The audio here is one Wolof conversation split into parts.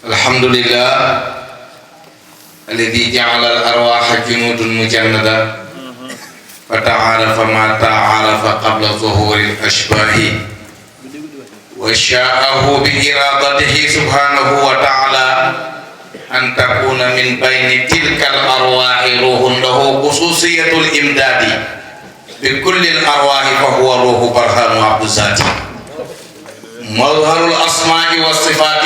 الحمد لله الذي جعل الأرواح جنود مجندة فتعارف ما تعارف قبل ظهور الأشباه وشاءه بإرادته سبحانه وتعالى أن تكون من بين تلك الأرواح روح له خصوصية الإمداد بكل الأرواح فهو روح برهان عبد الذات مظهر الأسماء والصفات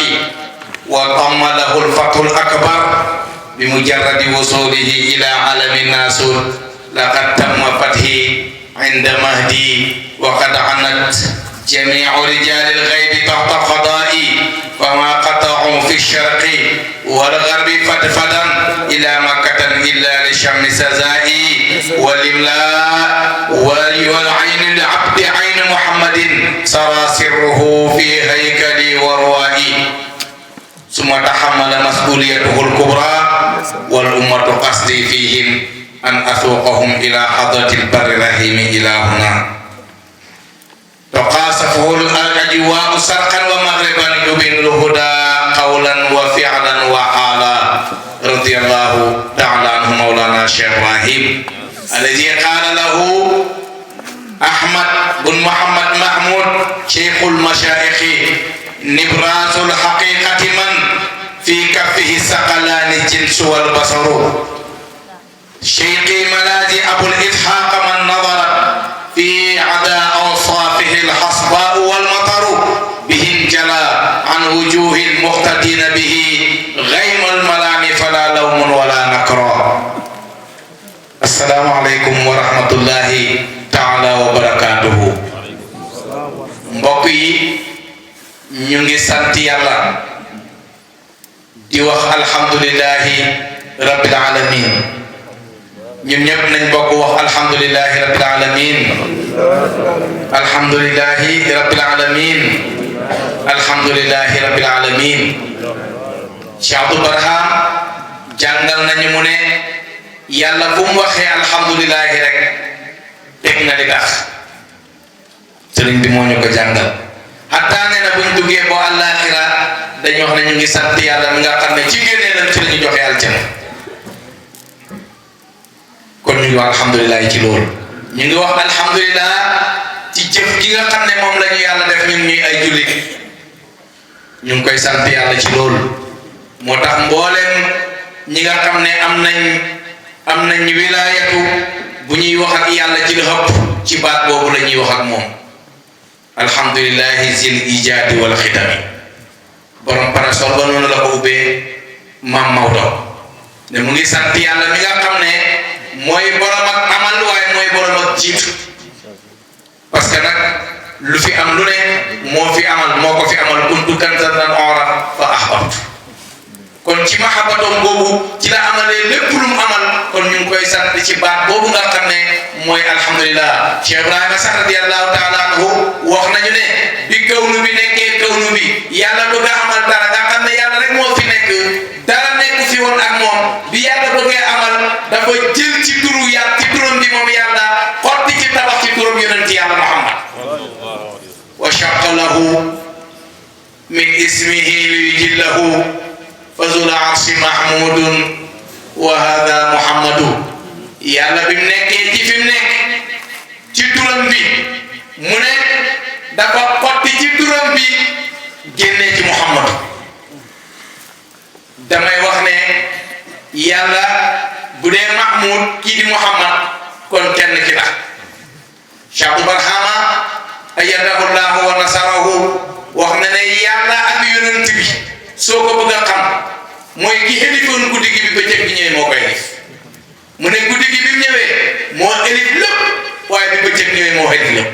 وتم له الفتح الأكبر بمجرد وصوله إلى عالم الناسوت لقد تم فتحه عند مهدي وقد عنت جميع رجال الغيب تحت قضائي فما قطعوا في الشرق والغرب فدفدا إلى مكة إلا لشم سزائي والإملاء والعين العبد عين محمد سرى سره في هيكلي وروائي ثم تحمل مسؤوليته الكبرى والأمة قصدي فيهم أن أسوقهم إلى حضرة البر الرحيم إلى هنا تقاصفه الأجواء سرقا ومغربا يبين الهدى قولا وفعلا وحالا رضي الله تعالى عنه مولانا الشيخ إبراهيم الذي قال له أحمد بن محمد محمود شيخ المشايخ نبراس الحقيقة من في كفه الثقلان الجنس والبصر شيخي ملاذي أبو الإسحاق من نظر في عدا أوصافه الحصباء والمطر به انجلى عن وجوه المقتدين به غيم الملام فلا لوم ولا نكرا السلام عليكم ورحمة الله تعالى وبركاته mbokk yi ñu ngi sant yàlla di wax alhamdulillahi rabbil alamin ñun ñëpp nañ bokk wax alhamdulillahi rabbil alamin alhamdulillahi rabbil alamin alhamdulillahi rabbil alamin Cheikh Abdou Barham jàngal nañu mu ne yàlla bu mu waxee alhamdulillahi rek teg na li tax sëriñ bi moo ñu ko jàngal hatta nee na buñ duggee bo àllaaxira dañu wax ne ñu ngi sant yàlla mi nga xam ne ci génneenam ci la ñu joxe aljana kon ñu ngi wax alhamdulilah ci loolu ñu ngi wax alhamdulilah ci jëf gi nga xam ne moom la ñu yàlla def ñun ñuy ay jullit ñu ngi koy sant yàlla ci loolu moo tax mbooleem ñi nga xam ne am nañ wilaayatu bu ñuy wax ak yàlla ci li xëpp ci baat boobu la ñuy wax ak moom alhamdulilahi zil ijaadi wal xidami borom parasol ba noonu la ko ubbee maam Maodo ne mu ngi sant yàlla mi nga xam ne mooy borom ak amal waaye mooy borom ak jiitu parce que nag lu fi am lu ne moo fi amal moo ko fi amal kuntu kanzan ora fa ahbabtu kon ci mahabbatom boobu ci la amalee lépp lu mu amal kon ñu ngi koy sant ci baat boobu nga xam ne mooy alhamdulillah Cheikh Ibrahima sax radiyallahu taala anhu wax nañu ne bi kawnu bi nekkee kawnu bi yàlla bëgg a amal dara nga xam ne yàlla rek moo fi nekk dara nekk fi woon ak moom bi yàlla bëggee amal dafa jël ci turu yàlla ci turam bi moom yàlla xotti ci tabax ci turam yonent yàlla Muhammad wa shaqqa lahu min ismihi li yujillahu fazul arsi mahmudun wa hada muhammadu yàlla bi mu nekkee ci fi mu nekk ci turam bi mu ne dafa xotti ci turam bi génnee ci muhammadu damay wax ne yàlla bu dee mahmud kii di muhammad kon kenn ki la Cheikh Abdou Barhama ayyadahu llahu wa nasarahu wax na ne yàlla ak yonent bi soo ko bëgg a xam mooy ki xelifoon guddi gi bi bëccëg bi ñëwee moo koy def mu ne guddi gi bi mu ñëwee moo élif lépp waaye bi bëccëg ñëwee moo élif lépp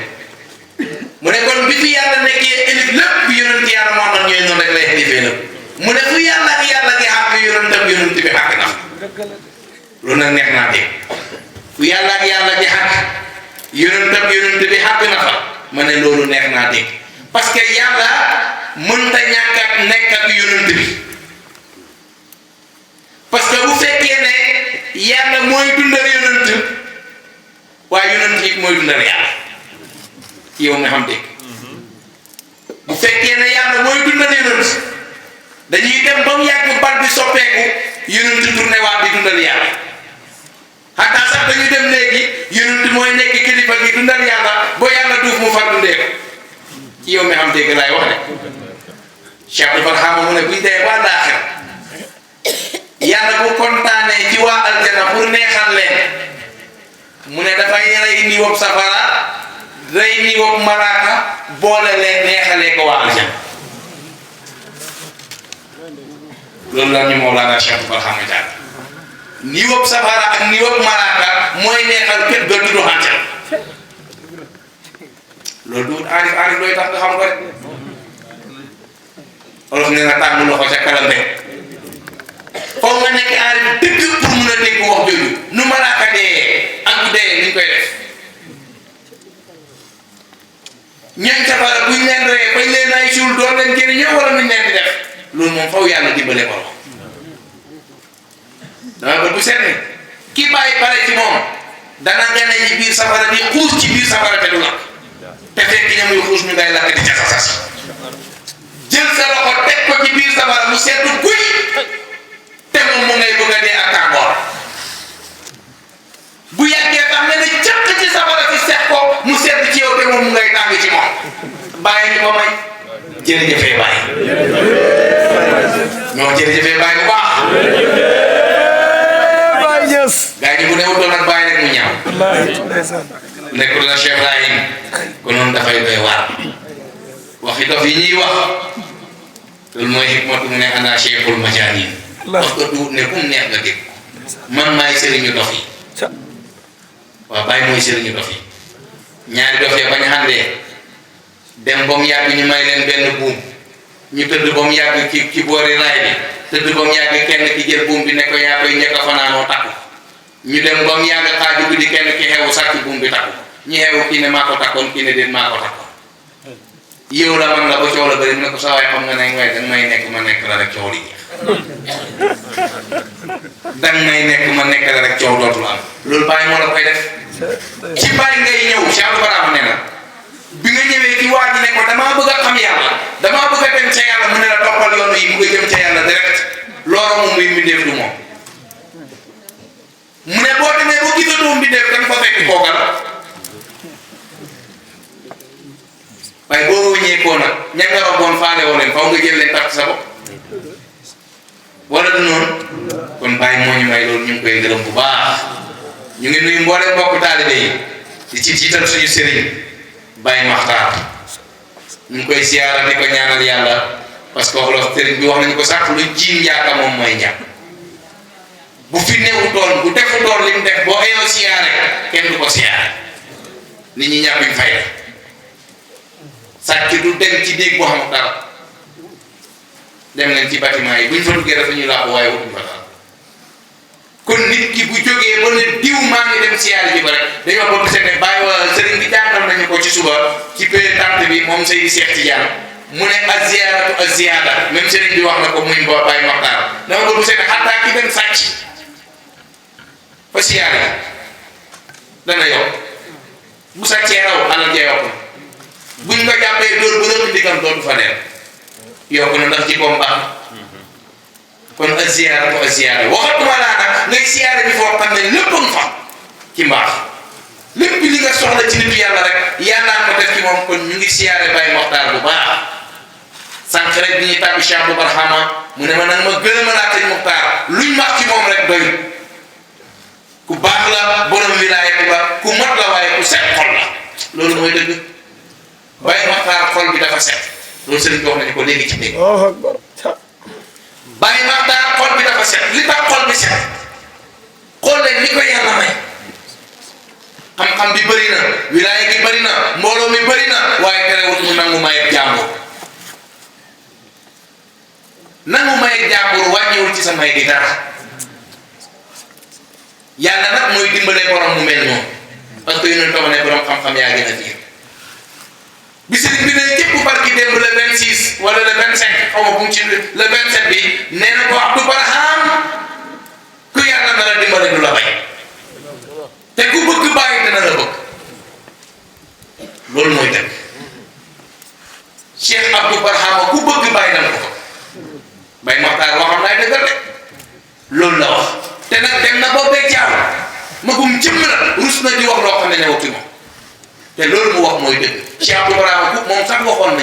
mu ne kon bi fi yàlla nekkee élif lépp bi yonent yàlla Muhammad ñëwee noonu rek lay élifee lépp mu ne fu yàlla ak yàlla gi xàq yonentam yonent bi xàq na loolu nag neex naa dégg fu yàlla ak yàlla gi xàq yonentam yonent bi xàq na fa ma ne loolu neex naa dégg parce que yàlla mënta ñàkk ak nekk ak yonent bi parce que bu fekkee ne yàlla mooy dundal yonent waaye yonent yi mooy dundal yàlla yow nga xam dégg bu fekkee ne yàlla mooy dundal yonent yonent dañuy dem ba mu yàgg bal bi soppeeku yonent tourné waat di dundal yàlla xataa sax dañu dem léegi yonent mooy nekk kilifa gi dundal yàlla boo yàlla duuf mu far dundee ko ci yow mi xam dégg laay wax de Cheikh Abdou Barhama mu ne buñ dee ba laaxir yàlla bu kontaanee ci waa aljana pour neexal leen mu ne dafay rey niwob safara rey niwob malaaka boole leen neexalee ko waa aljana loolu la ñu Mawlana Cheikh Abdou Barhama Diagne niwob safara ak niwob malaaka mooy neexal képp ga dudu xàncal loolu du aarif looy tax nga xam ko rek olof ne na tàng loxo ca kalambe foog nga nekk aarif dëgg pour mun a dégg wax jooju nu malaaka dee ak bu dee ni ñu koy def ñañ safara buñ leen ree bañ leen ay suul doon leen jëriñoo wala nuñ leen di def loolu moom faw yàlla dimbale ko dama bëgg bu seet ni ki bàyyi pare ci moom dana gane ci biir safara di xuus ci biir safara te du lakk te fekk ñamuy xuus ñu ngay lakk di casasas jël sa loxo teg ko ci biir safara mu seddu guy te moom mu ngay bëgg a dee ak tàngoor bu yàggee tax ne càq ci safara si seet ko mu sedd ci yow te moom mu ngay tàng ci moom bàyyi ñu ko may jërëjëfee bàyyi ñoo jërëjëfee bàyyi bu baax gaa ñi bu newutoon ak bàyyi rek mu ñaaw nekkul la Cheikh Ibrahim ko noonu dafay doy waar waxi dof yi ñuy wax loolu mooy xikmatu mu ne ana cheikhul majaanin wax ko duut ne kum neex nga dégg man maay sëriñu dof yi waaw bàyyi mooy sëriñu dof yi ñaari dof ya bañ àndee dem ba mu yàgg ñu may leen benn buum ñu tëdd ba mu yàgg ci boori raay bi tëdd ba mu yàgg kenn ki jël buum bi ne ko yaa koy njëkk a fanaanoo takku ñu dem ba mu yàgg xaaju guddi kenn ki xewu sàcc buum bi takku ñu xewu kii ne maa ko takkoon kii ne déet maa ko takkoon yow la man la ba coow la bëri mu ne ko saa waay xam nga ne waaye danga may nekk ma nekk la rek coow li danga may nekk ma nekk la rek coow dootul am loolu bàyyi moo la koy def ci bàyyi ngay ñëw Cheikh Abdou Barhama nee na bi nga ñëwee ci waa ji ne ko damaa bëgg a xam yàlla damaa bëgg a dem ca yàlla mu ne la toppal yoonu yi mu nga jëm ca yàlla direct loolu moom muy mbindeef du moom mu ne boo demee ba gisatoo mbindeef danga fa fekk kooka la waaye boo wëññeekoo nag ña nga roboon faale woo leen faw nga jël leen takk sa bopp wala du noonu kon bàyyi moo ñu may loolu ñu ngi koy gërëm bu baax ñu ngi nuyu mbooleem mbokk taalibe yi di ci jiital suñu sëriñ Baye Makhtar ñu ngi koy siyaara di ko ñaanal yàlla parce que wolof sëriñ bi wax nañu ko sax lu jiim yaaka moom mooy ñàkk bu fi newutoon bu defutoon li mu def boo ayoo siyaare kenn du ko siyaare nit ñi ñàkkuñ fay sàcc du dem ci néeg boo xamul dara dem nañ ci bâtiment yi bu ñu fa duggee dafa ñuy làqu waaye wutuñ fa dara kon nit ki bu jógee ba ne diw maa ngi dem siyaare ji ba rek dañoo bëgg seet ne bàyyi wa sëriñ bi jàngal nañu ko ci suba ci pé tante bi moom Seydi Cheikh Tidiane mu ne az-ziyaaratu az-ziyaada même sëriñ bi wax na ko muy Baye Makhtar dama bëgg seet ne xataa ki dem sàcc fa siyaare dana yokk bu sàccee raw alal ja yokk buñ ko jàppee dóor bu rëbb ndigal dootu fa dem yokk na ndax ci koom baax kon az-ziyaaratu az-ziyaada waxatuma laa nag ngay siyaare bi foo xam ne lépp nga fa ci mbaax lépp li nga soxla ci nitu yàlla rek yàllaa ko def ci moom kon ñu ngi siyaare Baye Makhtar bu baax sànq rek bi ñuy tàbbi Cheikh Abdou Barhama mu ne ma nag ma gërëm a laata Makhtar luñ wax ci moom rek doy ku baax la borom wilaaya ba ku mat la waaye ku set xol la loolu mooy dëgg Baye Makhtar xol bi dafa set loolu sëriñ bi wax nañu ko léegi ci dégg Baye Makhtar xol bi dafa set li tax xol bi set xool leen li ko yàlla may xam-xam bi bëri na wilaaya gi bëri na mbooloo mi bëri na waaye terewul mu nangu may jàmbur nangu may jàmbur wàññiwul ci sa may di dara yàlla nag mooy dimbale borom mu mel noonu parce que yéen a toog ne borom xam-xam yaa gën a fiir bi sëriñ bi ne jëpp barki démb le 26 wala le 25 xaw ma bu mu ci le 27 bi nee na ko Abdou Barham ku yàlla na la dimbale du la bay te ku bëgg bàyyi dana la bëgg loolu mooy dëgg Cheikh Abdou Barham ku bëgg bàyyi dana ko te loolu mu wax mooy dëgg. Cheikh Abdou Barhama moom sax waxoon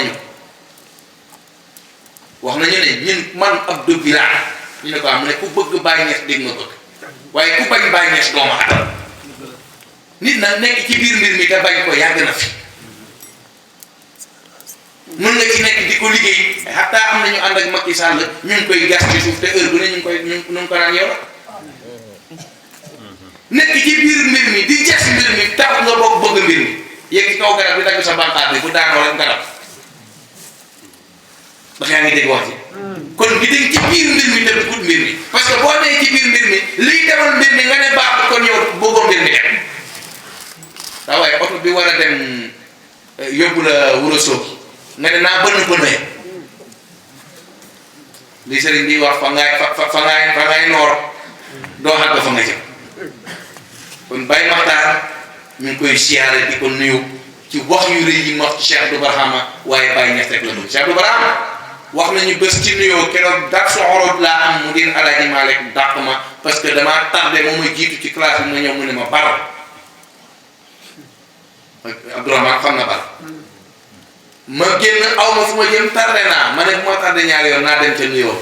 nañu ne ñun man Abdou Bilal ñu ne ko am ne ku bëgg Baye Niass dégg nga bëgg waaye ku bañ Baye Niass doo ma atal nit nag nekk ci biir mbir mi te bañ ko yàgg na fi mën nga ci nekk di ko liggéey xataa am nañu ànd ak Macky Sall ñu ngi koy gas ci suuf te heure bu ne ñu ngi ko naan yow nekk ci biir mbir mi di jas mbir mi tax nga bokk bëgg mbir mi yegg ci kaw garab bi dagg sa bànqaat bi bu daanoo rek garab ndax yaa ngi dégg wax ji kon gi dégg ci biir mbir mi te du mbir mi parce que boo nee ci biir mbir mi liy demal mbir mi nga ne baaxul kon yow bëggoo mbir mi dem daa waaye oto bi war a dem yóbbu la Wuro Sogi nga ne naa bënn li sëriñ bi wax fa ngay noor doo xàgg fa nga jëm kon Baye Makhtar ñu ngi koy siyaare di ko nuyu ci wax yu rëy yi wax ci Cheikh Abdou Barhama waaye Baye Niass rek la dugg Cheikh Abdou Barhama wax nañu bés ci nuyoo keroog dak soxoroot laa am mu dir Alaaji Malick dàq ma parce que damaa tardé moom ma jiitu ci classe bi ma ñëw mu ne ma baral Abdourahmane xam na bal ma génn aw ma fu ma jëm tardé naa ma ne bu ma tardé ñaari yoon naa dem ca nuyoo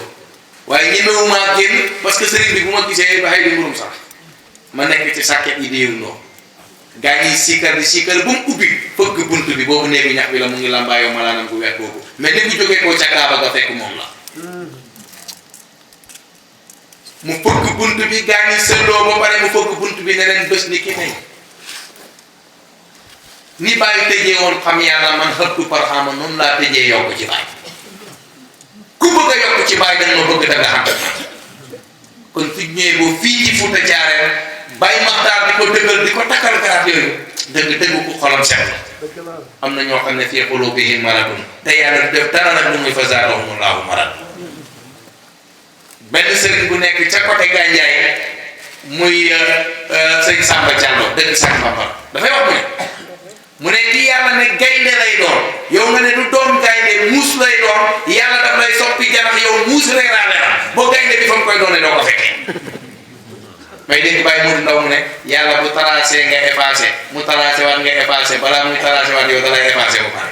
waaye ñemewumaa génn parce que sëriñ bi bu ma gisee ba xëy di mburum sax ma nekk ci sàkket yi di yëngu gaa ñi siikar di siikar bu mu ubbi fëgg bunt bi boobu néegu ñax bi la mu ngi lambaayoo malaanam bu weex boobu mais ni bu jógee koo ca Kaaba ga fekk moom la mu fëgg bunt bi gaa ñi sëlloo ba pare mu fëgg bunt bi ne leen bés ni ki tey ni Baye tëjee woon xam yàlla man Abdou Barhama noonu laa tëjee yokk ci Baye ku bëgg a yokk ci Baye dañ ma bëgg da nga xam kon su ñëwee boo fii ci Fuuta Jaareel Baye Makhtar di ko dëggal di ko takkal garaat yooyu dëgg ko xolam set la am na ñoo xam ne fii quluubihim maradun te yàlla def dara nag lu muy fa zaadahumullaahu marad benn sëriñ bu nekk ca côté Gandiaye muy sëñ Samba Diallo dëkk Sane Bambara dafay wax mu ne kii yàlla ne gaynde lay doon yow nga ne du doon gaynde muus lay doon yàlla daf lay soppi janax yow muus reeraale la boo gaynde bi fa mu koy doone doo ko fekkee may dégg Baye Modou Ndaw mu ne yàlla bu tracé nga effacé mu tracé waat nga effacé balaa muy tracé waat yow da lay effacé bu pare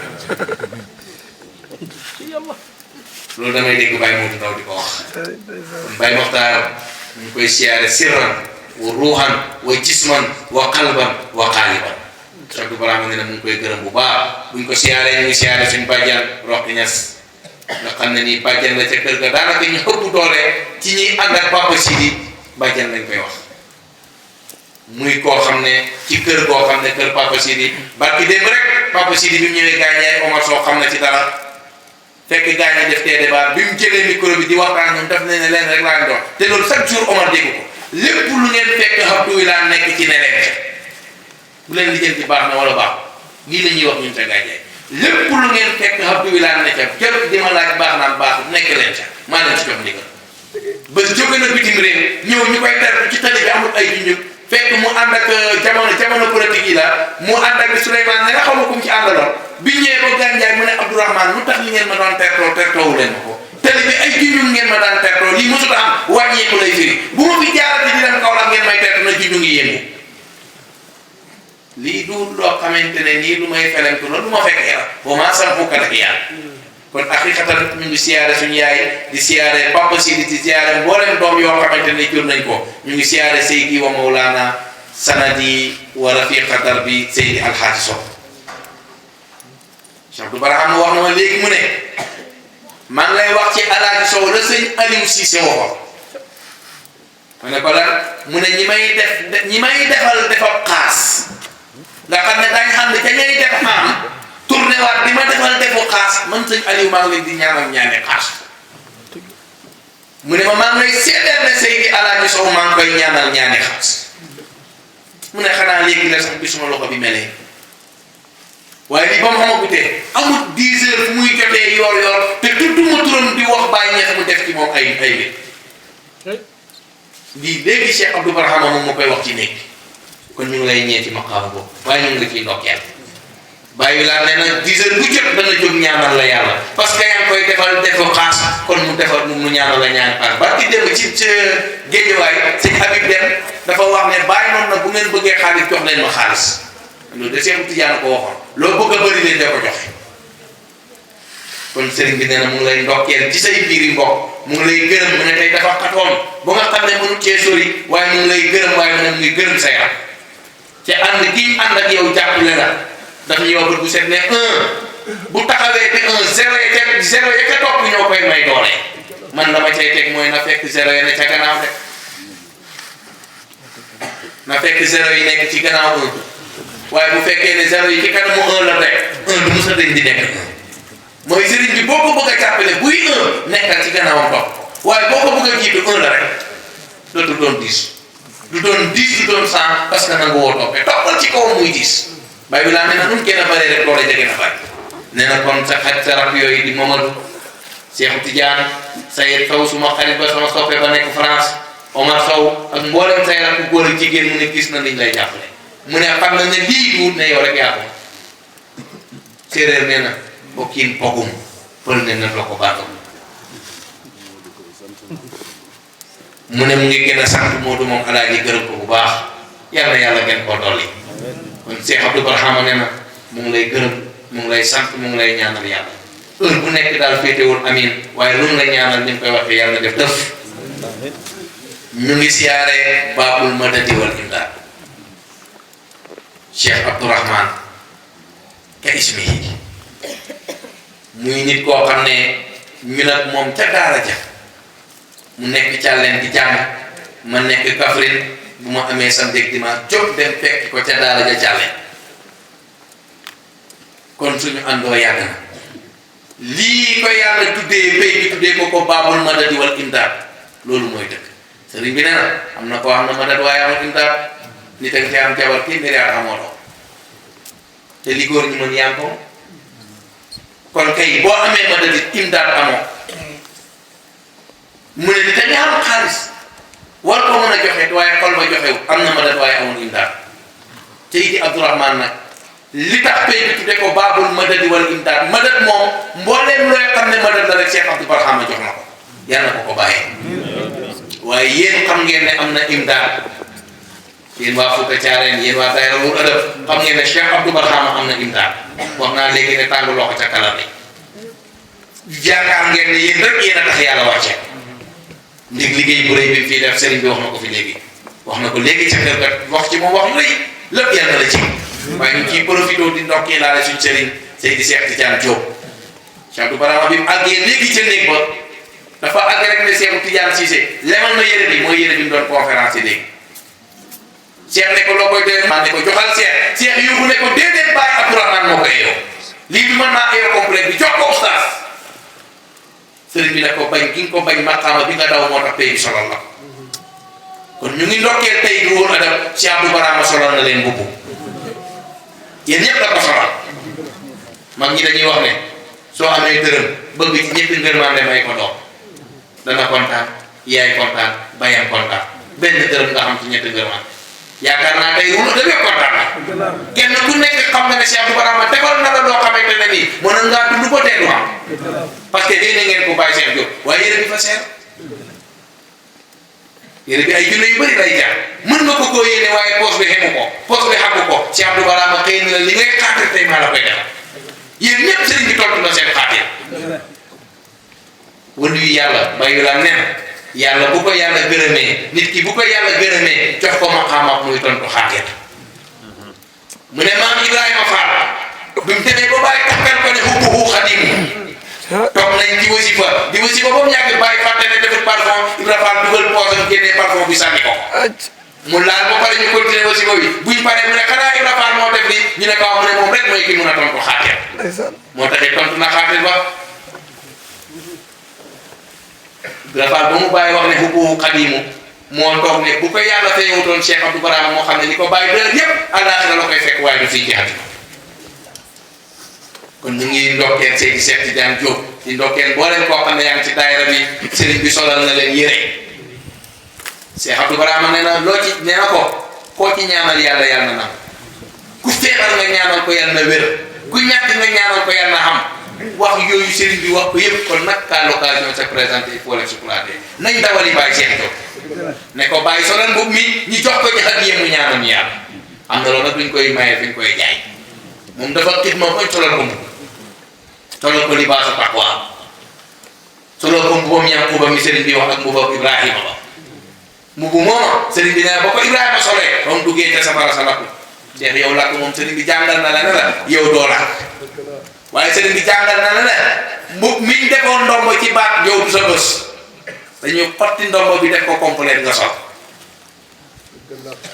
loolu damay dégg Baye Modou Ndaw di ko wax Baye Makhtar ñu koy siyaare sirran wa ruuxan wa jisman wa qalban wa qaaliban Cheikh Abdou Barhama ne mu ngi koy gërëm bu baax buñ ko siyaaree ñu ngi siyaare suñu bàjjan Roqi Ñas nga xam ne nii bàjjan la ca kër ga daanaka ñu ëpp doole ci ñiy ànd ak Papa Sidi bàjjan lañ koy wax muy koo xam ne ci kër goo xam ne kër Papa Sidi barki démb rek Papa Sidi bi mu ñëwee gaañaay Omar Sow xam na ci dara fekk gaañaay def tee débat bi mu jëlee micro bi di waxtaan ñoom daf ne leen rek laa doon te loolu chaque jour Omar dégg ko lépp lu ngeen fekk Abdou Wilane nekk ci ne leen bu leen lijjanti baax na wala baax lii la ñuy wax ñun ca gaañaay lépp lu ngeen fekk Abdou Wilane ne ca jël di ma laaj baax naan baax nekk leen ca maa leen ci jox ndigal ba jóge na bitim réew ñëw ñu koy ter ci tali bi amul ay junjub fekk mu ànd ak jamono politique yi la mu ànd ak Souleymane ne nga xaw ma kum ci àndaloon bi ñëwee ba Gandiaye mu ne Abdourahmane lu tax li ngeen ma doon tertoo leen ma ko tali bi ay junjum ngeen ma daan tertoo lii mosut a am wàññeeku lay firi bu ma fi jaarati di dem Kaolack ngeen may tertoo na junju ngi yëngu lii du loo xamante ne nii lu may felentu la du ma fekk yàlla boo maa sam fukkat ak yàlla kon haqiqatan ñu ngi siyaare suñu yaay di siyaare Papa Sidi di siyaare mboolem doom yoo xamante ne jur nañ ko ñu ngi siyaare Seydi wa Mawlana sanadi wa rafiqa darbi Seydi Alxaaji Sow Cheikh Abdou Barhama wax na ma léegi mu ne maa ngi lay wax ci Alaaji Sow la sëñ Aliou Cissé waxoon ma ne ko lan mu ne ñi may defal defal xaas nga xam ne daañu xam ne ca ñay def am tourné waat di ma defal defu xaas man sëñ Aliou maa ngi leen di ñaanal ñaane xaas mu ne ma maa ngi lay seedeel ne Seydi Alaaji Sow maa ngi koy ñaanal ñaane xaas mu ne xanaa léegi la sax bi suma loxo bi melee waaye li ba mu xamagutee amul 10 heures fu muy jotee yor te tudduma turam di wax Baye Niass mu def ci moom ay mbir lii léegi Cheikh Abdou Barhama moom moo koy wax ci néeg kon ñu ngi lay ñeenti maqaama boobu waaye ñu ngi la ciy ndokkeel bàyyi laa ne nag 10 heures bu jot dana jóg ñaanal la yàlla parce que yaa ngi koy defal defu xaas kon mu defal mu ñaanal la ñaan xaas ba ki dem ci géejewaay sëñ Habib dem dafa wax ne bàyyi noonu nag bu ngeen bëggee xaalis jox leen ma xaalis loolu de Cheikh Tidiane ko waxoon loo bëgg a bëri leen da ko joxe kon sëriñ bi nee na mu ngi lay ndokkeel ci say biir yi mbokk mu ngi lay gërëm mu ne tey dafa xatoon ba nga xam ne mënu cee sori waaye mu ngi lay gërëm waaye mu ne mu ngi gërëm sa yaram te ànd kii ànd ak yow jàppale la dafa ñëw bët bu set ne bu taxawee te zéro ya ca topp ñoo koy may doole man dama cay teg mooy na fekk zéro yi ne ca gannaaw de na fekk zéro yi nekk ci gannaaw waaye bu fekkee ne zéro yi ci kanamu la rek du mos a dañ di nekk mooy sëriñ bi boo ko bëgg a jàppale buy nekkal ci gannaawam topp waaye boo ko bëgg a jiitu la rek dootu doon 10 du doon 10 du doon 100 parce que nangu woo toppee toppal ci kawam muy 10 bay bi laa ne na nun kenn bari rek doole jege na bari nee na kon sa xarit sa rab yooyu di Mamadou Cheikh Tidiane Sayed Sow suma xarit ba sama soppe ba nekk France Omar Sow ak mboolem say rak ku góor ak jigéen mu ne gis na niñ lay jàppale mu ne xam na ne lii duut ne yow rek yaa ko séeréer nee na o kiin pogum pël ne na la ko baatam mu ne mu ngi gën a sant Modou moom alaaji gërëm ko bu baax yàlla yàlla gën koo dolli kon Cheikh Abdou Barhama nee na mu ngi lay gërëm mu ngi lay sant mu ngi lay ñaanal yàlla heure bu nekk daal féetewul amin waaye lu mu la ñaanal ni mu koy waxee yàlla def def ñu ngi siyaare Babul Madadi wal Imdaad Cheikh Abdourahman ka ismihi muy nit koo xam ne ñu nag moom ca daara ja mu nekk càlleen di jàng ma nekk Kaffrine bu ma amee samedi ak dimanche jóg dem fekk ko ca daara ja càlleen kon suñu àndoo yàgg na lii ko yàlla tuddee pay bi tuddee ko Babul Madadi wal Imdaad loolu mooy dëgg sëriñ bi nee na am na koo xam ne madad waaye amul imdaad nit ak te am jabar téeméeri at amoo doom te li góor ñi mën yaa ngi ko kon kay boo amee madad imdaad amoo mu ne nit a nga am xaalis war ko mën a joxe waaye xol ba joxewu am na madad waaye amul imdaad te iti Abdourahman nag li tax pay bi tudde ko Babul Madadi wal Imdaad madad moom mbooleem looy xam ne madad la rek Cheikh Abdou Barhama jox na ko yàlla na ko bàyyee waaye yéen xam ngeen ne am na imdaad yéen waa Fouta Thiarène yéen waa Daayira Wul Adab xam ngeen ne Cheikh Abdou Barhama am na imdaad wax naa léegi ne tàng loxo ca kala bi jaakaar ngeen ne yéen rek yéen a tax yàlla wàcce ndig liggéey bu rëy bi fii def sëriñ bi wax na ko fi léegi wax na ko léegi ca kër kat wax ci moom wax yu rëy lépp yàlla la ci waaye ñu ciy profité di ndokkee laale suñ sëriñ Seydi Cheikh Tidiane Diop Cheikh Abdou Barhama bi mu àggee léegi ca néeg ba dafa àgg rek ne Cheikh Tidiane Cissé lemal na yére bi mooy yére bi mu doon conférence léegi Cheikh ne ko loo koy doy man ne ko joxal Cheikh yóbbu ne ko déedéet bàyyi Abdourahmane moo ko eeyoo lii bi mën naa eeyoo complet bi jox ko oustaz sëriñ bi ne ko bañ gi nga ko bañ maqaama bi nga daw moo tax tey bi solal la kon ñu ngi ndokkeel tey di Wul Adab Cheikh Abdou Barhama solal na leen mbubb yéen ñëpp la ko solal mag ñi dañuy wax ne soo amee dërëm bëgg ci ñetti ngërmande may ko doom dana kontaan yaay kontaan bayam kontaan benn dërëm nga xam ci ñetti ngërmande yaakaar naa tey Wul Adab yëpp kontaan na kenn ku nekk xam nga ne Cheikh Abdou Barhama defal na la loo xamante ne nii mën ngaa dund ko tee du am parce que dégg ngeen ko bàyyi Cheikh Diop waaye yére bi fa seer yére bi ay junne yu bëri lay jaar mën nga ko koo yéene waaye poos bi xemu ko poos bi xamu ko Cheikh Abdou Barhama xëy na li ngay xaatir tey maa la koy defal yéen ñëpp sëriñ bi tontu na seen xaatir wëndu yi yàlla bayu la nen yàlla bu ko yàlla gërëmee nit ki bu ko yàlla gërëmee jox ko maqaama muy tontu xaatir mu ne maam Ibrahima Fall bi mu demee ba bàyyi takkal ko ne hubbuhu xadim toog nañ di wasifa ba mu yàgg bàyyi fàtte ne defut parfum Ibrahima Fall dugal poosam génnee parfum bi sànni ko mu laal ba pare ñu continuer wasifa bi buñ paree mu ne xanaa Ibrahima Fall moo def li ñu ne kaw mu ne moom rek mooy ki mun a tontu xaatir moo taxit tontu na xaatir ba Ibrahima Fall ba mu bàyyi wax ne hubbuhu xadimu moo toog ne bu ko yàlla fayewutoon Cheikh Abdou Barhama moo xam ne li ko bàyyi dër yépp àllaaxira la koy fekk waaye du fii ci àddina kon ñu ngi ndokkeel Seydi Cheikh Tidiane Diop di ndokkeel boo leen koo xam ne yaa ngi ci daayira bi sëriñ bi solal na leen yére Cheikh Abdou Barhama nee na loo ci nee na ko koo ci ñaanal yàlla yàlla na ku feebar nga ñaanal ko yàlla na wér ku ñàkk nga ñaanal ko yàlla na xam wax yooyu sëriñ bi wax ko yëpp kon nag ka l'occasion se présenter il faut l'exploiter nañ dawali bàyyi Cheikh Diop ne ko bàyyi solal mbubb mi ñu jox ko ci hadiya mu ñaanal ñu yàlla am na loolu nag duñ koy maye duñ koy jaay moom dafa xit moo koy solal ko mbubb solal ko libaasu taqwa solal ko mbubbam Yankuba mi sëriñ bi wax ak mbubbam Ibrahima ba mbubu mooma sëriñ bi nee ba ko Ibrahima solee ba mu duggee ca safara sa lakku Cheikh yow lakk moom sëriñ bi jàngal na la ne la yow doo lakk waaye sëriñ bi jàngal na la ne mbub miñ defoon ndombo ci baat yow du sa bës dañuy xotti ndombo bi def ko complet nga sol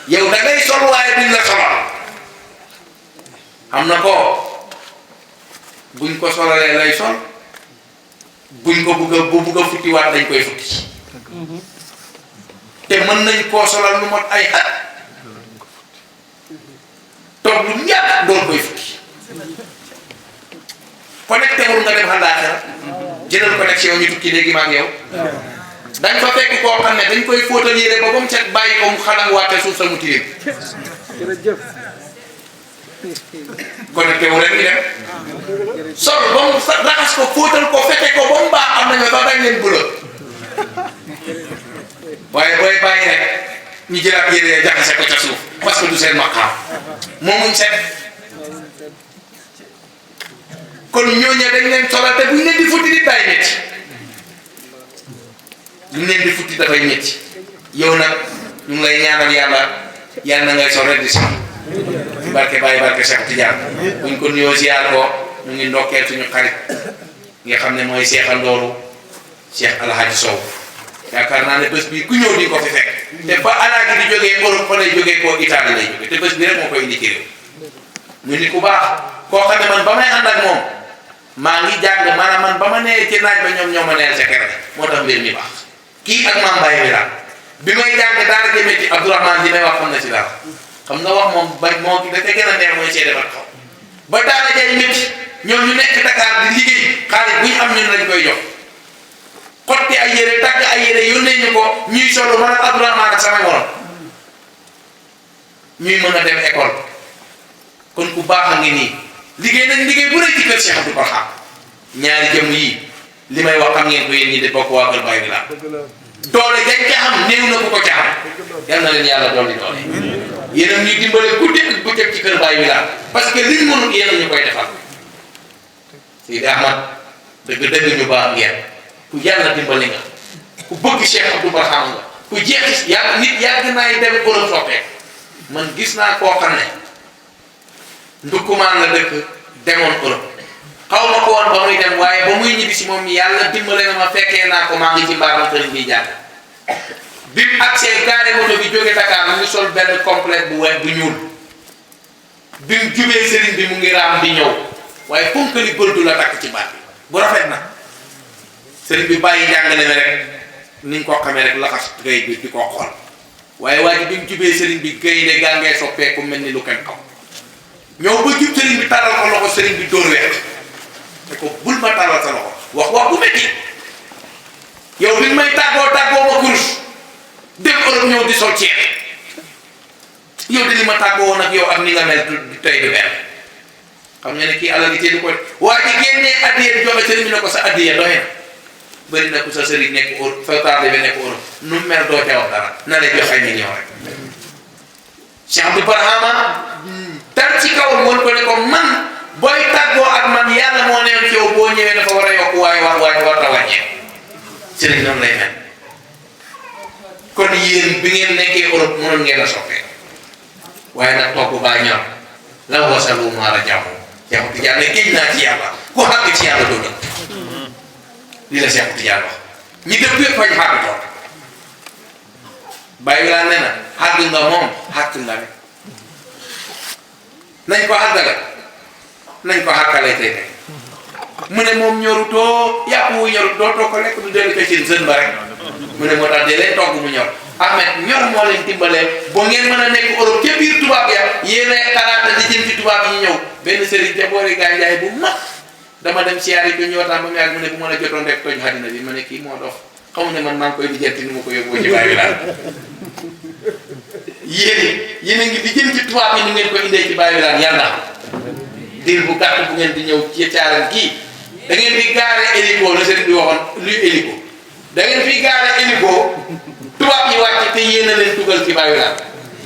yow da ngay sol waaye duñ la solal am na ko buñ ko solalee lay sol buñ ko bugg a futtiwaat dañ koy futti te mën nañ koo solal lu mot ay at toog lu ñàkk doon koy futti connecté wul nga dem àllaaxira jëlal connexion ñu tukki léegi ma ak yow dañ fa fekk koo xam ne dañ koy fóotal yére ba mu set bàyyi ko mu xalang waate suuf sa mu tilim connecté wu rek ñu dem sol ba mu raxas ko fóotal ko fete ko ba mu baax am nañu sax dañ leen bula waaye booy bàyyi rek ñu jëlaat yére jaxase ko ca suuf parce que du seen maqaam moomuñ set kon ñooñu dañ leen solal te buñ leen di futti di bàyyi métti buñ leen di futti dafay métti yow nag ñu ngi lay ñaanal yàlla na ngay sol rek di si barke Baye barke Cheikh Tidiane buñ ko nuyoo ziar ko ñu ngi ndokkeel suñu xarit nga xam ne mooy Cheikh Ndooru Cheikh Alhaji Sow yaakaar naa ne bés bii ku ñëw di ko fi fekk te ba alaaji di jógee Europe fa lay jógee koo Italie lay jógee te bés bi rek moo koy indi ci réew mu nit ku baax koo xam ne man ba may ànd ak moom maa ngi jàng maanaam man ba ma nee ci naaj ba ñoo ma neel sa kere moo tax mbir mi baax kii ak maam Baye bi may jàng daara ja métti Abdourahmane li may wax xam na ci dara xam nga wax moom ba moo ki dafa gën a neex mooy seede ba taxaw ba daara jay métti ñoom ñu nekk Dakar di liggéey xaalis bu ñu am ñun lañ koy jox xotti ay yére tagg ay yére yónnee ñu ko ñuy solo man ak Abdourahmane ak sama morom ñuy mën a dem école kon ku baax a ngi nii liggéey nañ liggéey bu rëy ci kër Cheikh Abdou Barham ñaari jëm yii li may wax xam ngeen ko yéen ñi de bokk waa kër Baye bi laa doole dañ ca am néew na ku ko ca am yal na leen yàlla dolli doole yéen a ñuy dimbale guddi ak bëccëg ci kër Baye bi laa parce que liñ mënul yéen a ñu koy defal Seydi Ahmad dëgg ñu baax ngeen ku yàlla dimbali nga ku bëgg Cheikh Abdou Barham nga ku jeex yàlla nit yàgg naay dem Europe soppee man gis naa koo xam ne ndukkumaan la dëkk demoon Europe xaw ma ko woon ba muy dem waaye ba muy ñibbi si moom yàlla dimbale na ma fekkee naa ko maa ngi ci mbaaram sëriñ bi jàng bi mu agsee gaare moto bi jóge Dakar mu ngi sol benn complet bu weex bu ñuul bi mu jubee sëriñ bi mu ngi raam di ñëw waaye ponkali bëldu la takk ci baat bi bu rafet na sëriñ bi bàyyi jàngale na rek niñ ko xamee rek laxas gay bi di ko xool waaye waa ji bi mu jubee sëriñ bi gay ne gaa ngee soppeeku mel ni lu kenn xam ñëw ba jub sëriñ bi taral ko loxo sëriñ bi dóor weex te ko bul ma taral sa loxo wax bu metti yow bi may tàggoo ma kurus dem Europe ñëw di sol ceeb yow di li ma tàggoo woon ak yow ak ni nga mel tey du benn xam nga ne kii alal gi tey du ko waa ji génnee addiya di joxe sëriñ bi ne ko sa addiya doy na bëri na ku sa sëriñ nekk Europe sa taale bi nekk Europe nu mu mel doo ca wax dara na lay jox ay million rek Cheikh Abdou Barham dal ci kawam woon ko ne ko man booy tàggoo ak man yàlla moo neen ci yow boo ñëwee dafa war a yokk waaye war ta wàññee sëriñ noonu lay mel kon yéen bi ngeen nekkee Europe mënoon ngeen a soppee waaye nag togg baa ñor la wasalu maara jàmm Cheikh Tidiane ne géej naa ci yàlla ku xàgg ci yàlla doo dëkk li la Cheikh Tidiane wax ñi dëpp yëpp fañ xàgg toog bàyyi laa ne na xàgg nga moom xàgg nga rek nañ ko xàggale nañ ko xàggale tey mu ne moom ñorutoo yàpp wu ñorut doo too ko lekk du dellu ko ci sën ba rek mu ne moo tax de leen togg mu ñor Ahmed ñor moo leen dimbalee boo ngeen mën a nekk Europe ca biir tubaab ya yéen a xalaata di jëm ci tubaab yi ñëw benn sëriñ ca boori gànjaay bu mag dama dem siyaare ko ñëwataan ba mu yàgg mu ne bu mën a jotoon rek toj xadina bi ma ne kii moo dox xamu ne man maa ngi koy lijjanti ni ma ko yóbboo ci bàyyi daal yéen a ngi di jëm ci tubaab yi ni ngeen ko indee ci bàyyi daal yàlla diir bu gàtt bu ngeen di ñëw ci caaran kii da ngeen fi gaare hélico la sëriñ bi waxoon luy hélico da ngeen fi gaare hélico tubaab yi wàcc te yéen a leen dugal ci bàyyi daal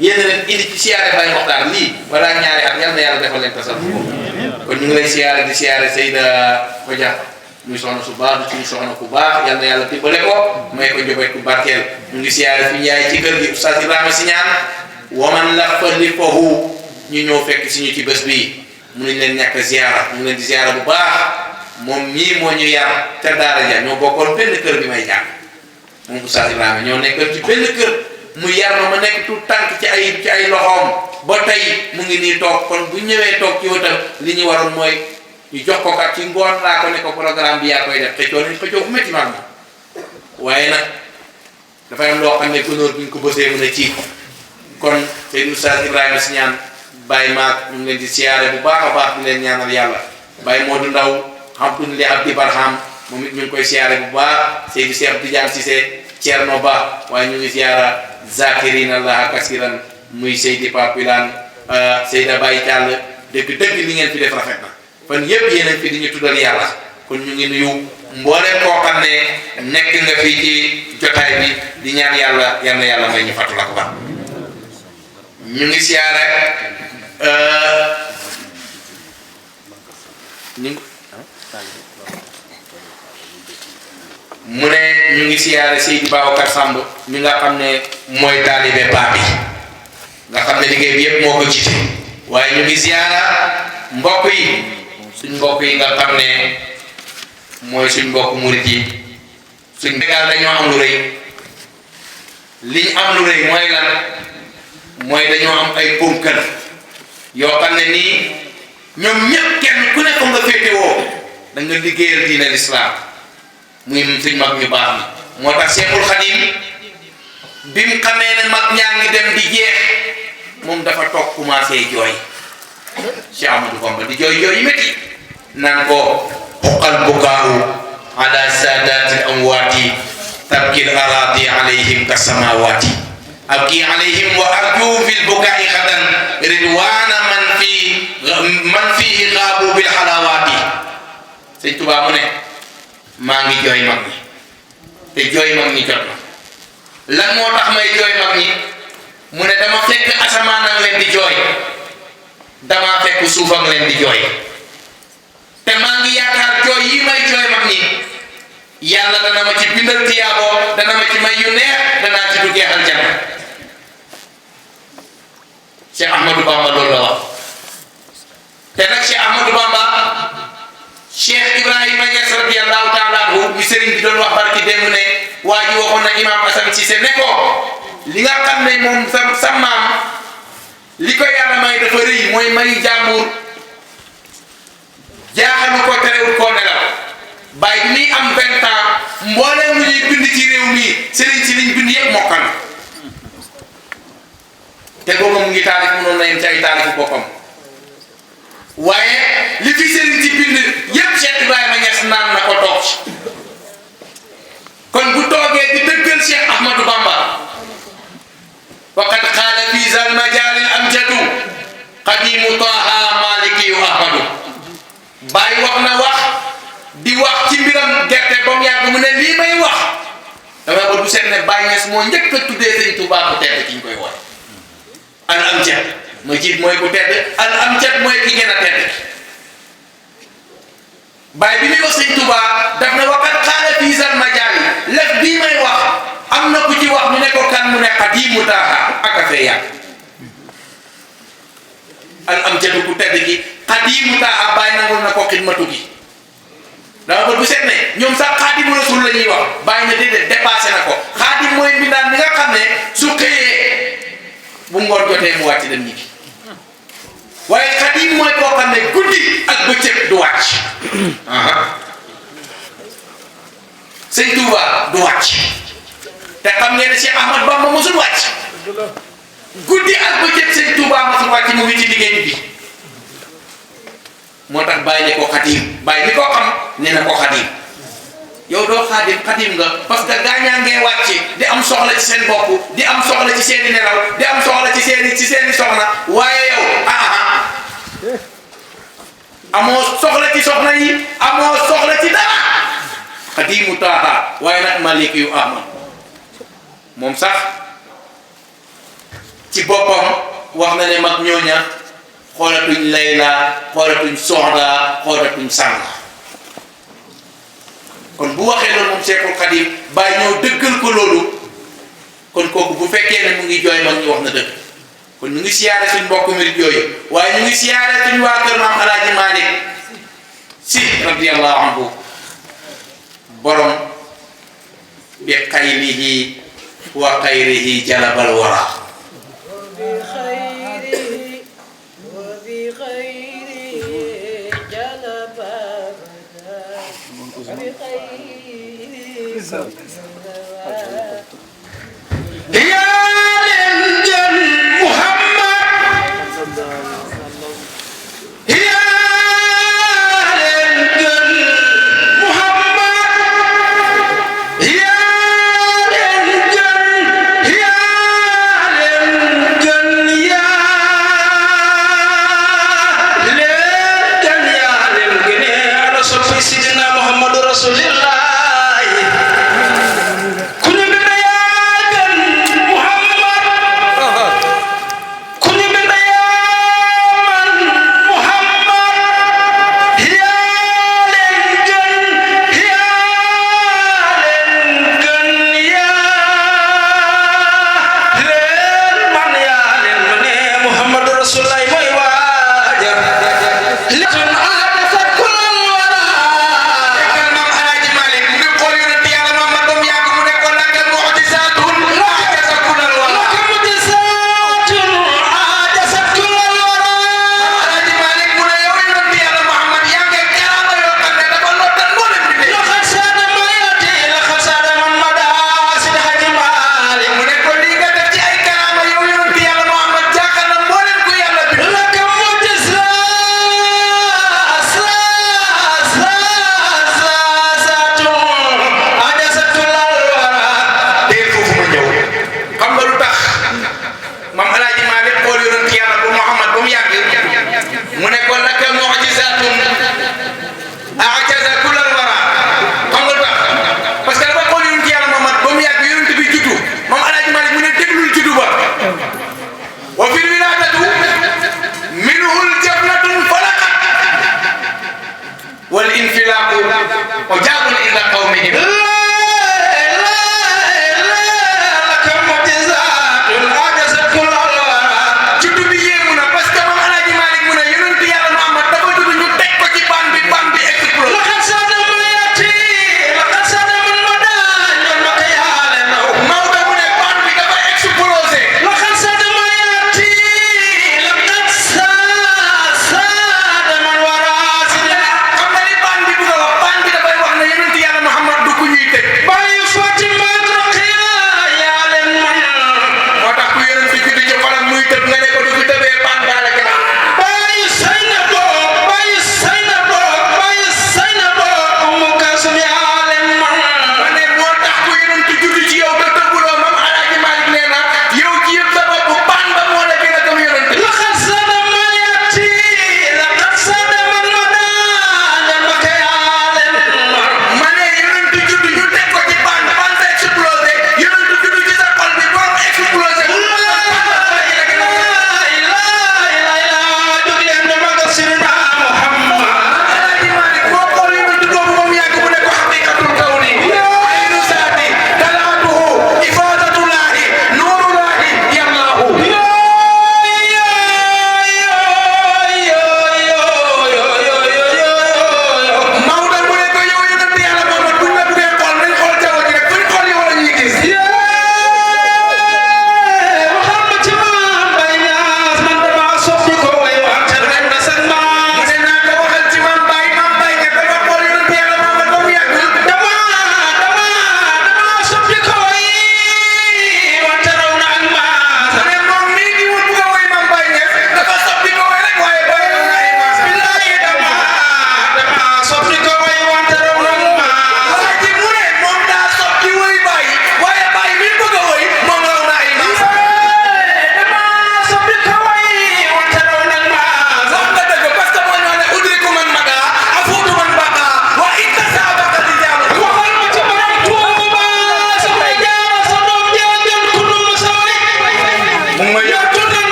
yéen leen indi ci siyaare Baye Mokhtar lii balaa ñaari at yal na yàlla defal leen tasal kon ñu ngi lay siyaare di siyaare Seyda Kodja muy soxna su baax di soxna ku baax yal na yàlla tibbale ko may ko njaboot ku barkeel ñu ngi siyaare fi Njaay ci kër gi Oustaz Ibrahima Siñaan waman la fa li fahu ñu ñëw fekk si ñu ci bés bii mënuñ leen ñàkk ziyaara ñu ngi leen di ziyaara bu baax moom mii moo ñu yar te daara ja ñoo bokkoon benn kër bi may jàng moom Oustaz Ibrahima ñoo nekkoon ci benn kër mu yar ma nekk tout tànk ci ay loxoom ba tey mu ngi nii toog kon bu ñëwee toog ci wetam li ñu waroon mooy ñu jox ko kat ci ngoon laa ko ne ko programme bi yaa koy def xëccoo nañ xëccoo bu métti maag moom waaye nag dafay am loo xam ne gunóor bi ñu ko bësee mën a ci kon Seydou Oustaz Ibrahima Siñaan Baye maag ñu ngi leen di siyaare bu baax a baax di leen ñaanal yàlla Baye Modou Ndaw Abdoul li Abdi Barham moom it ñu ngi koy siyaare bu baax Seydou Cheikh Tidiane Cissé Thierno Ba waaye ñu ngi siyaara Zakirina Allah kasiran muy Seydi Papilan Seyda Baye Thiall dëgg li ngeen fi def rafet na fan yëpp yéen a fi di ñu tuddal yàlla kon ñu ngi nuyu mbooleem koo xam ne nekk nga fii ci jotaay bi di ñaan yàlla yal na yàlla may ñu fàttu la ko baax ñu ngi siyaare mu ne ñu ngi siyaare Seydi Babacar Samb mi nga xam ne mooy taalibe baa bi nga xam ne liggéey bi yëpp moo ko jiite waaye ñu ngi siyaara mbokk yi suñ mbokk yi nga xam ne mooy suñ mbokk murit yi suñ Sénégal dañoo am lu rëy liñ am lu rëy mooy lan mooy dañoo am ay ponkal yoo xam ne nii ñoom ñëpp kenn ku nekk nga féetewoo da nga liggéeyal diine l'islam muy suñ mag ñu baax ni moo tax Cheikhul Khadim bi mu xamee ne mag ñaa ngi dem di jeex moom dafa toog commencé jooy Cheikh Ahmadou Bamba di jooy jooy yi métti naan ko xuqal bukaaru ala saadaati amwaati tabkil araadi alayhim ka samawaati abki alayhim wa arju fil bukaai xadan ridwaana man fihi xaabu bil xalawaati sëñ Tuubaa mu ne maa ngi jooy mag ñi te jooy mag ñi jot na lan moo tax may jooy mag ñi mu ne dama fekk asamaan ak leen di jooy dama fekk suuf ak leen di jooy te maa ngi yaakaar jooy yi may jooy mag ñi yàlla dana ma ci bindal tiyaaboo dana ma ci may yu neex danaa ci duggee aljanna Cheikh Ahmadou Bamba loolu la wax te nag Cheikh Ahmadou Bamba Cheikh Ibrahima Niass radiyallahu taala anhu mi sëriñ bi doon wax barki démb ne waa ji waxoon na Imam Assane Cissé ne ko li nga xam ne moom sa maam li ko yàlla may dafa rëy mooy may jàmbur jaaxalu ko terewul koo nelaw bàyyi bi muy am 20 ans mbooleem lu ñuy bind ci réew mi sëriñ si liñ bind yëpp mokkal te boobu mu ngi taalif mënoon na yem ci ay taalifu boppam waaye li fi sëriñ ci bind yëpp Cheikh Ibrahima Niass naan na ko toog ci kon bu toogee di dëggal Cheikh Ahmadou Bamba waqad qaala fi zal majaali amjadu qadimu Taha Maliki yu Ahmadu Baay wax na wax di wax ci mbiram gerte ba mu yàgg mu ne lii may wax dama ba du seet ne Baay Niass moo njëkk a tuddee Sëñ Tuubaa ku tedd ki ñu koy wooye al amjad mooy jiit mooy ku tedd al amjad mooy ki gën a tedd Baay bi muy wax Sëñ Tuubaa daf na waqad qaala fi zal majaali lef bii may wax am na ku ci wax mu ne ko kan mu ne qadimu Taha ak a fee yàgg al amjadu ku tedd gi qadimu Taha Baay nangul na ko xidmatu gi dama ba bu seet ne ñoom sax xaadimu rasul la ñuy wax Baay na déedéet dépassé na ko xaadim mooy mbindaan mi nga xam ne su xëyee bu ngoon jotee mu wàcc dem ñibbi waaye xadim mooy koo xam ne guddi ak bëccëg du wàcc Sëñ Tuubaa du wàcc te xam ngeen ne Cheikh Ahmad Bamba mosul wàcc guddi ak bëccëg Sëñ Tuubaa mosul wàcc mu ngi ci liggéey bi moo tax bàyyi ne ko xadim bàyyi ni koo xam ne na ko xadim yow doo xadim nga parce que gaañaa ngee wàcc di am soxla ci seen bopp di am soxla ci seeni nelaw di am soxla ci seeni soxna waaye yow amoo soxla ci soxna yi amoo soxla ci dara xadimu Taha waaye nag Maliki yu Ahmad moom sax ci boppam wax na ne mag ñooña xoolatuñ layla xoolatuñ soxla xoolatuñ sànga kon bu waxee loolu moom Cheikhul Khadim bàyyi ñëw dëggal ko loolu kon kooku bu fekkee ne mu ngi jooy mag ñu wax na dëgg kon ñu ngi siyaare suñ mbokk murit yooyu waaye ñu ngi siyaare suñ waa kër maam Alaaji Malick Si radiyallahu anhu borom bi xayrihi wa xayrihi jalabal wara Sidina Muhammadu Rasulillah.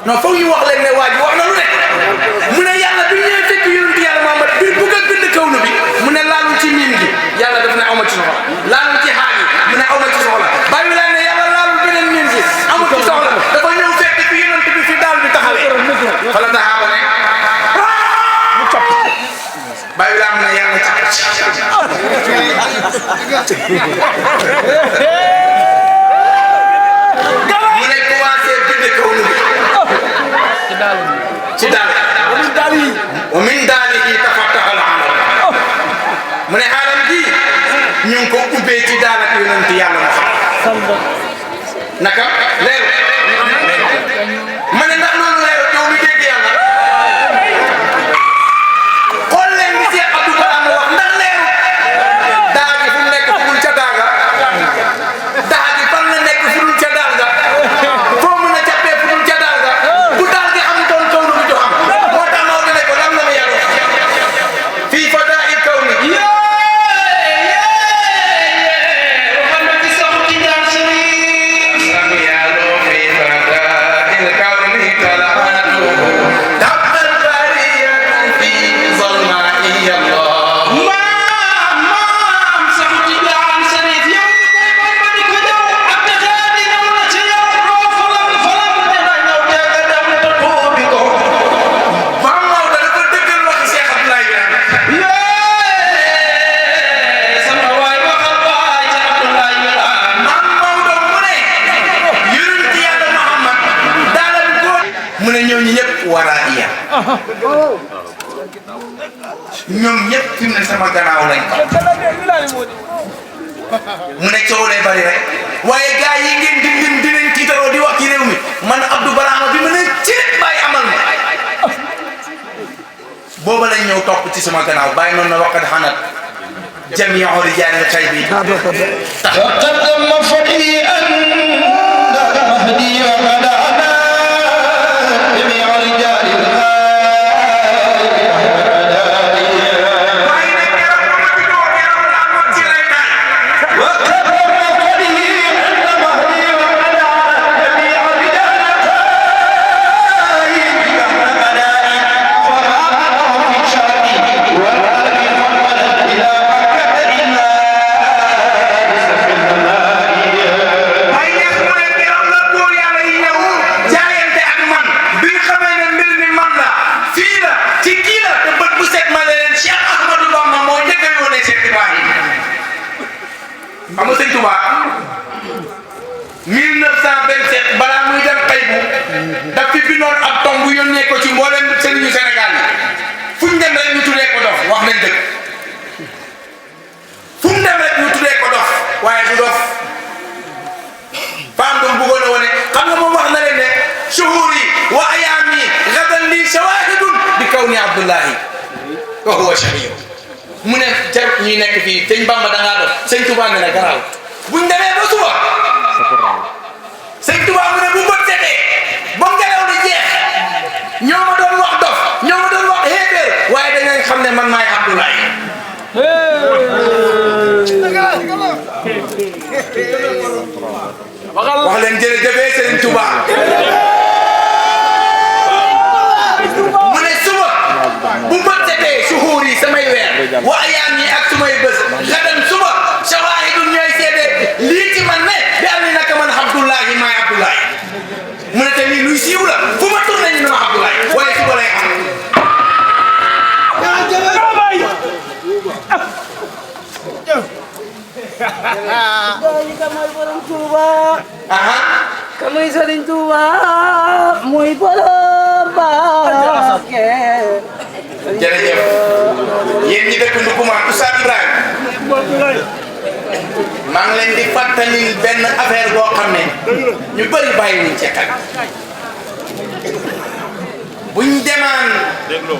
non foog ñu wax leen ne waa ji wax na lu ne mu ne yàlla bi ñëwee fekk yonent yàlla Muhammad bi bugg a bind kawnu bi mu ne laalul ci miim gi yàlla daf ne awma ci soxla laalul ci xaaj yi mu ne awma ci soxla bàyyi leen ne yàlla laalul beneen miim gi amul ci soxla dafa ñëw fekk fi yonent bi fi daal bi taxawee xala taxaaba ne mu topp bàyyi leen ne yàlla capp mu ne commencé bind kawnu bi ci daal wa min daalihi tafattaha al-alam mu ne xaalam gi ñu ngi ko ubbee ci daal ak yonent yàlla Muhammad naka leer ma ne ndax loolu leer yow mi dégg yàlla xool leen ni Cheikh Abdou Barham wax ndax leeru daa gi fu mu nekk fugul ca daaga daa gi fan la nekk fugul ca daal ga foo mën a jàppee fugul ca daal ga bu daal gi am doon kaw lu du xam moo tax moo ne ko lan la ma yàlla fii fa daa il kaw ni ñoom ñëpp fi mu ne sama gannaaw lañ mu ne coow lay bari rek waaye gars yi ngeen dinañ tiitaroo di wax ci réew mi man Abdou Barham bi ma ne ci bàyyi amal ma booba lañ ñëw topp ci sama gannaaw bàyyi noonu na waqad xanat jamiu rijaali xay bi taqaddama fati an mahdi wa qadana jamiu rijaali xam nga sëñ Touba 1927 balaa muy dem Taïbu daf fi bindoon ab tomb yónnee ko ci mboolem sëriñu Sénégal yi fu ñu dem rek ñu tuddee ko dof wax nañ dëgg fu mu dem rek ñu tuddee ko dof waaye du dof faam doon bëggoon a wane xam nga moom wax na leen ne shuhuri wa ayaami gadan li shawahidun bi kawni Abdullahi wa huwa shahid mu ne jar ñuy nekk fii sëñ Bamba da ngaa dof sëñ Touba ne la garaaw buñ demee ba suba sëñ Touba ñoo ma doon wax dof ñoo ma doon wax xeefeer waaye dangay xam ne man maay Abdoulaye wax leen jërëjëf Serigne Touba mu ne suba bu bët setee suhuur yi samay weer wa ayaam yi ak sumay bés xadan suba shawaahidun ñooy seede lii ci man ne bi am ni naka man Abdoulaye maay Abdoulaye mu ne te lii luy siiw la fu ma tourné ñu ne ma Abdoulaye waaye suba lay am mooy borom Touba. ka muy Serigne Touba muy borom Mbacké. jërëjëf yéen ñi dëkk Ndoukoumane Oustaz Ibrahima maa ngi leen di fàttali benn affaire boo xam ne ñu bëri bàyyi wuñ ci xel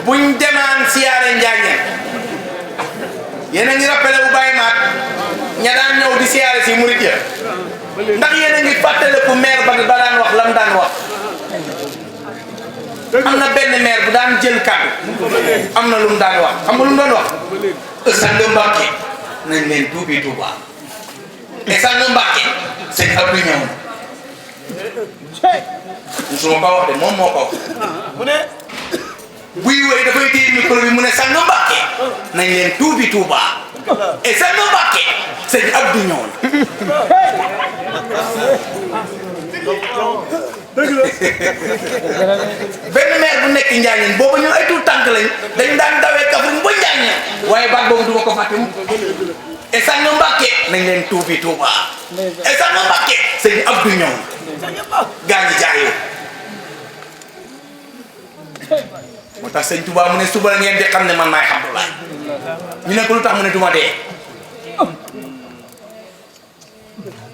buñ demaan siyaare Njaañeen yéen a ngi rappelé bu bàyyi maat ña daan ñëw di siyaare si murit ya ndax yéen a ngi fàttaliku maire ba daan wax lam daan wax am na benn maire bu daan jël kàddu am na lu mu daan wax xam nga lu mu doon wax sang Mbàkke nañ leen tuubi Tuuba te sang Mbàkke sëñ Abdou ñëw na musuma ko wax de moom moo ko wax mu ne buy wéy dafay téye micro bi mu ne sang Mbàkke nañ leen tuubi Tuuba et sang Mbàkke sëñ Abdou ñëw na benn maire bu nekk Njaañeen boobu ñun ay tuut tànk lañ dañ daan dawee Kaffrine ba Njaañeen waaye baat boobu duma ko fàtte mu et sang Mbàkke nañ leen tuubi Tuuba et sang Mbàkke sëñ Abdou ñëw gaañi jaayoo moo tax sëñ Touba mu ne suba la ngeen di xam ne man maay Abdoulaye ñu ne ko lu tax mu ne duma dee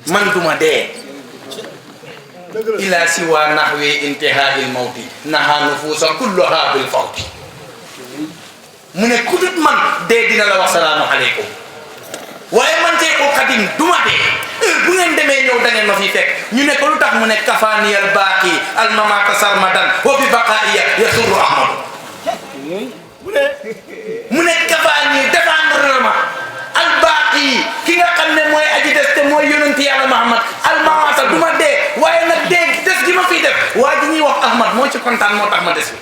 man duma dee ila siwa nahwi intihail mawti naha nufusa kulluha bil fawti mu ne ku dut man dee dina la wax salaamu aleykum waaye man tey ko xadim duma dee bu ngeen demee ñëw da ngeen ma fi fekk ñu ne ko lu tax mu ne kafaaniyal baaqi al mamata sarmadan wa bi baqaiya yasurru ahmadu mu ne kafaani défendre ma al baaqi ki nga xam ne mooy aji des te mooy yonent yàlla Muhammad al mamata du ma dee waaye nag dee des gi ma fiy def waa ji ñuy wax Ahmad moo ci kontaan moo tax ma des fi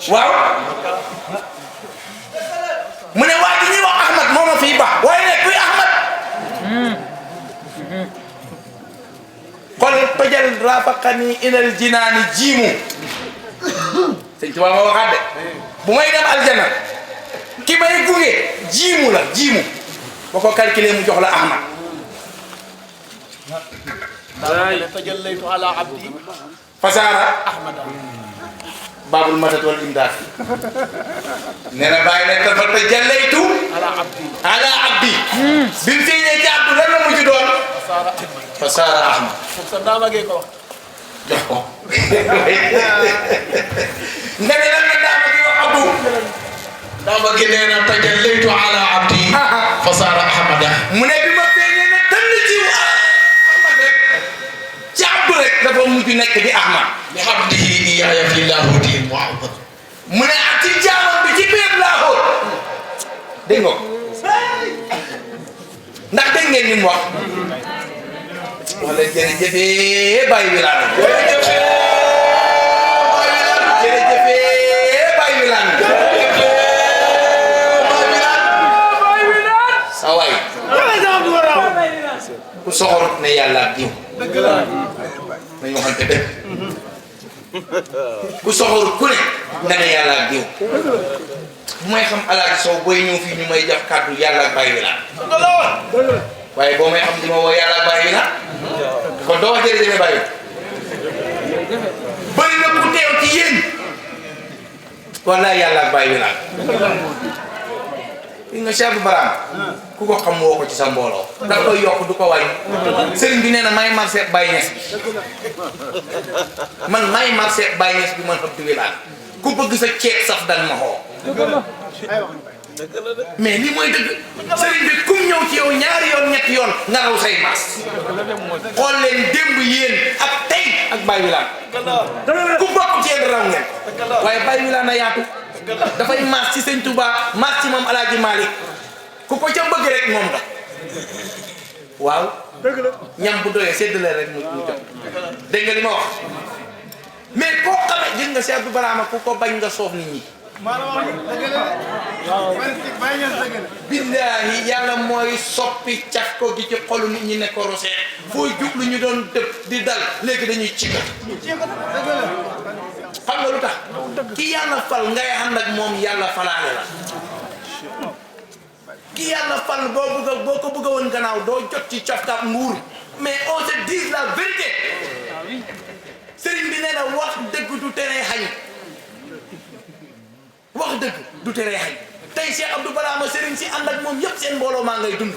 waaw mu ne waa ji ñuy wax Ahmad moo ma fiy baax waaye nag kuy Ahmad xool tojal rafaqani ilal jinaani jiimu sëñ Tuubaa ma waxaat de bu may dem aljana ki may gunge jiimu la jiimu boo ko calculé mu jox la Ahmad tajallaytu ala abdi fasaara ahmada babul matat wal imdaad nee na bàyyi nag dafa tajallaytu ala abdi bi mu feeñee ci abdu lan la mujj doon fasaara ahmad sa daamagee ko wax jox ko nga ne lan la daama gi wax abdu daama gi nee na tajallaytu ala abdi fasaara ahmada mu ne bi ma feeñee ne tënn ci ahmad rek ci abdu rek dafa mujj nekk di ahmad li abdihi iyaaya fi laahuti muhammad mu ne ak ci jaamam bi ci biir laahoot dégg nga ko ndax dégg ngeen ni mu wax wala jërëjëfee Baye Wilane jërëjëfee Baye Wilane sa waay ku soxor ne yàlla ak diw nañu waxante dëgg ku soxor ku ne nga ne yàlla ak diw bu may xam Alaaji Sow booy ñëw fii ñu may jox kàddu yàlla ak Baye Wilane waaye boo may xam di ma woo yàlla ak Baye Wilane kon doo wax jërëjëf Baye bëri na ku teew ci yéen wallaay yàlla ak Baye Wilane li nga Cheikh Baram ku ko xam woo ko ci sa mbooloo da koy yokk du ko wàññi sëriñ bi nee na may marché Baye Niass bi man may marché Baye Niass bi man Abdou Wilane ku bëgg sa ceeb saf dan ma xoo mais lii mooy dëgg sëriñ bi kum ñëw ci yow ñaari yoon ñetti ñetti yoon nga raw say maas xool leen démb yéen ak tey ak Baye Wilane ku bokk ci yéen raw ngeen waaye Baye Wilane a yaatu dafay maas ci Sëñ Touba maas ci Maam Alaaji Malick ku ko ca bëgg rek moom nga waaw ñam bu doyee séddale rek mu jot dégg nga li ma wax mais koo xamee gis nga Cheikh Abdou Barama ku ko bañ nga soof nit ñi billaahi yàlla mooy soppi caf ko gi ci xolu nit ñi ne ko rosee foo jublu ñu doon dëpp di dal léegi dañuy cikat xam nga lu tax ki yàlla fal ngay ànd ak moom yàlla falaale la ki yàlla fal boo ko bëgg a woon gannaaw doo jot ci cafkaat nguur mais on se dit la vérité sëriñ bi nee na wax dëgg du tere xañ wax dëgg du tere xañ tey Cheikh Abdou Barama sëriñ si ànd ak moom yëpp seen mbooloo maa ngay dund